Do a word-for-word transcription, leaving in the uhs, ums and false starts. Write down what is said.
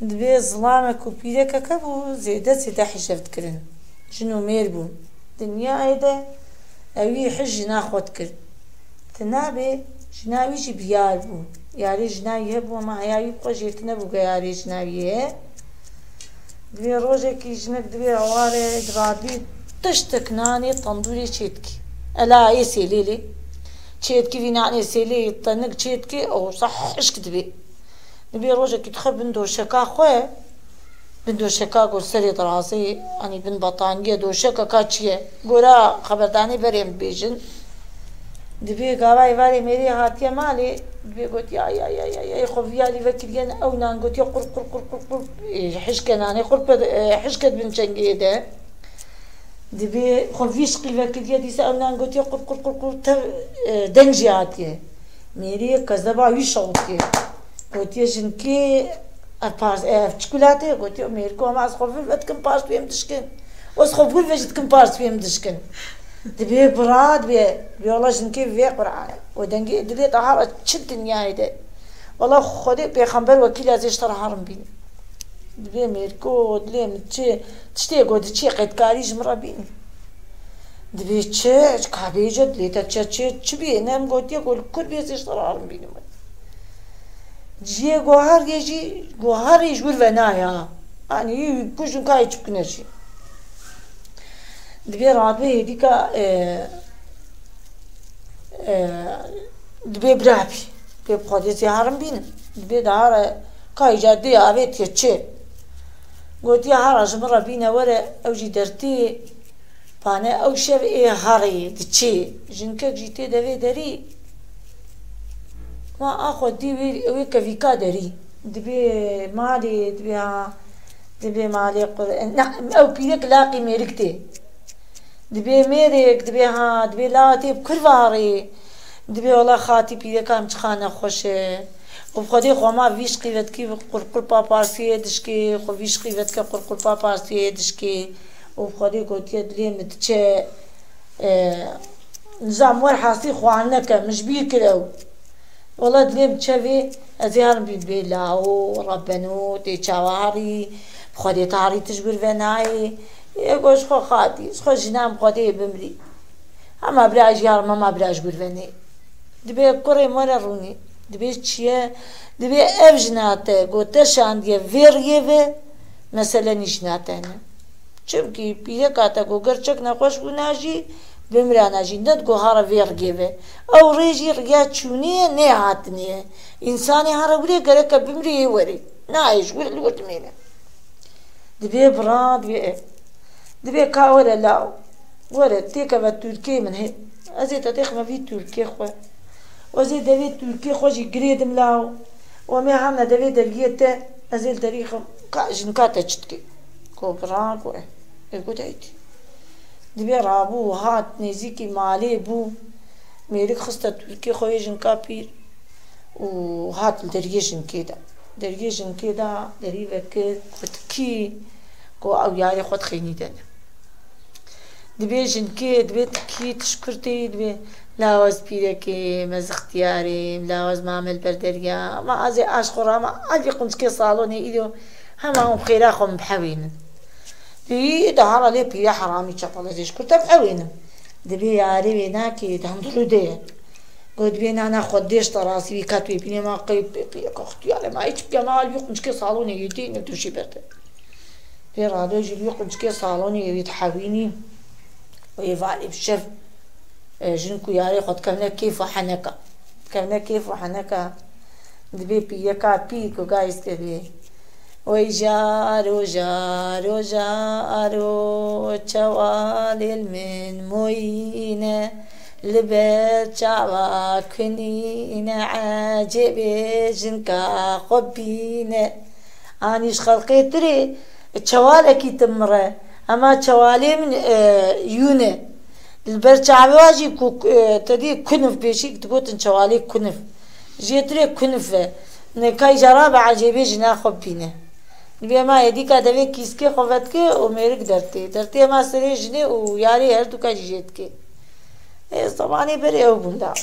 Dibê zilamek û pîrekeke bû, zêde zêde hîjev dikirin. Jin û mêr bûn. Dinyayê de ewî hij jina xwe dikir. Tu nabê, jina wî jî bi yar bû. Yarê jina wî hebû, hema heya wî bi xwe jêr tine bû ke yarê jina wî heye. Dibê rojekî jinik dibê eware radibî tiştik nanê tendûrê çêdikî. Ela ê sêlê lê. Çêdikî vî nanê sêlê tenik çêdikî, ew sa hişk dibê. Dibê rojekî dixe bin doşeka xwe, bin doşeka ku serê dirazê, anî bin bataniyê, doşeka ka çi ye? Gora xeberdanê berê em dibêjin. Dibê gava êvarê mêrê hatiye malê, dibê gotiye, "Ay, ay, ay, ay, ay, xwe viyalî vekiriye, ew nan," gotiye, "Qur, qur, qur, qur, qur." Ê, hişke nanê qur pe, ê, hişke bin çengê de. Dibê xwe vîşqî vekiriye, dîsa ew nan gotiye, "Qur, qur, qur, qur," tev, e, deng jî hatiye. Mêrê kezeba wî şewitiye. Gotiye, "Jinkê, ev pars-, ev çikolate?" Gotiye, "Mêriko, hema ez xwe vir vedikim, pars wêm dişkin. Ez xwe vir ve jî dikim, pars wêm dişkin." Dibê bira, dibê, dibê, "Wela jinkê vê Qur'anê." O dengê dilê te hara çi dinyayê de. Wela Xwedê pêxember wekîl ez ê ji te re herim bînim. Dibê mêrko, dilê min çi, tiştê ku diçê qetkarî ji min re bînî. Dibê çi, ka bêje dilê te çi, çi, çi bî? Ne min gotiye ku li kur bê zê ji te re herim bînim. Ciyê guharê jî, guharê ji wir ve naya. Anî, ku jin kayê çi bikine jî. Dibê radibê hêdîka, e, e, dibê bira bî. Dibê bi Xwedê zê herim bînim. Dibê daha re ka îca dê avêtiye çi? Gotiye, "Hara ji min re bîne were, ew jî dertî, pane ew şev ê herê diçê." Jinkek jî tê devê derî. Ma a xwe dî wê, wê kevîka derî. Dibê malê, dibê ha, dibê malê qur-, na, ew pîrek laqî mêrik tê. Dibê mêrek, dibê ha, dibê lawa tê bi kurva herê. Dibê wela xatî pîreka min çiqa nexweş e. Û bi Xwedê xwe ma vîşqî vedikî qurqurpa parsiyê dişkê, xwe vîşqî vedike qurqurpa parsiyê dişkê. Û bi Xwedê gotiye dilê min diçe, e, nizam wer hastî xwarineke, min ji bîr kir ew. Wela dilê min çevê, ez ê herim bî bê lawo, rebeno, tê çawa herî, bi Xwedê te herî tişt gurve nayê. Ê go ji xwe xatî, ji xwe jina min Xwedê bimrî. Hema bira jî herim, hema bira ji gurve nê. Dibê kurê min were rûnî. Dibê çi ye? Dibê ev jina te ku te şandiye vê riyê ve, mesele nî jina te ne. Çimkî pîreka te ku gerçek nexweş bûna jî, bimrana jî, ne di guhara vê riyê ve. Ew rê jî riya çûnê ye, nê hatinê ye. Însanê here wirê gereke bimrê yê werê. Nayê ji wir li wir dimêne. Dibê bira, dibê ev. Dibê ka were law. Were, têkeve Tirkiyê min hê. Ez ê te têxime vî Tirkiyê xwe. Ez ê devê Tirkiyê xwe jî girêdim law. Û em ê hemne devê dergiyê te, ez ê li derî xim. Ka, jinka te çi dikê? Ko bira, ko e. Ê, got, "Heytî." Dibê rabû, hat nêzîkî malê bû. Mêrik xiste Tirkiyê xwe yê jinka pîr. Û hat li deriyê jinkê de. Deriyê jinkê de derî vekir, gotikî, ku ew yarê xwe dixênî dene. Dibê jinkê, dibê tikî, tişkurtê, dibê lawez pîrekê, me zixtiyarê, lawez mame li ber deriya, ma ez ê aşqora, ma ez vî qunçikê salonê îro, hema hûn xêra xwe min bihewînin. Dibê daha re lê pîre heramî çepel ez ê ji kurte bihewînim. Dibê yarê wê nakê, di hundirû de ye. Got, "Bê nana xwe dêş te rastî wî ket wê bînê ma qey pê pê ka xtiyare ma hiç bike ma li wî qunçikê salonê yê dê ne dûşî berde." Pê rado jî li wî qunçikê salonê yê wî dihewînî. Û êvarê bi şev, e, jin ku yarê xwe dikevne kêf û heneka. Dikevne kêf û heneka. Dibê pîreka pî ku gayîs ke bê. Wey jaro, jaro, jaro, çewalê li min moyîne, li ber çawa kunîne, ecêbê jinka xwe bîne. Anî ji xelqê tirê çewalekî tim re, hema çewalê min, e, yûne. Li ber çavê wa jî ku, e, te dî kunif pêşî digotin çewalê kunif. Jê tirê kunif e. Nekay jara be ecêbê jina xwe bîne. Dibê ma êdîka devê kîskê xwe vedike û mêrik dertê. Dertê ma serê jinê û yarê her duka jî jê dike. Ê, zemanê berê ew bûn da.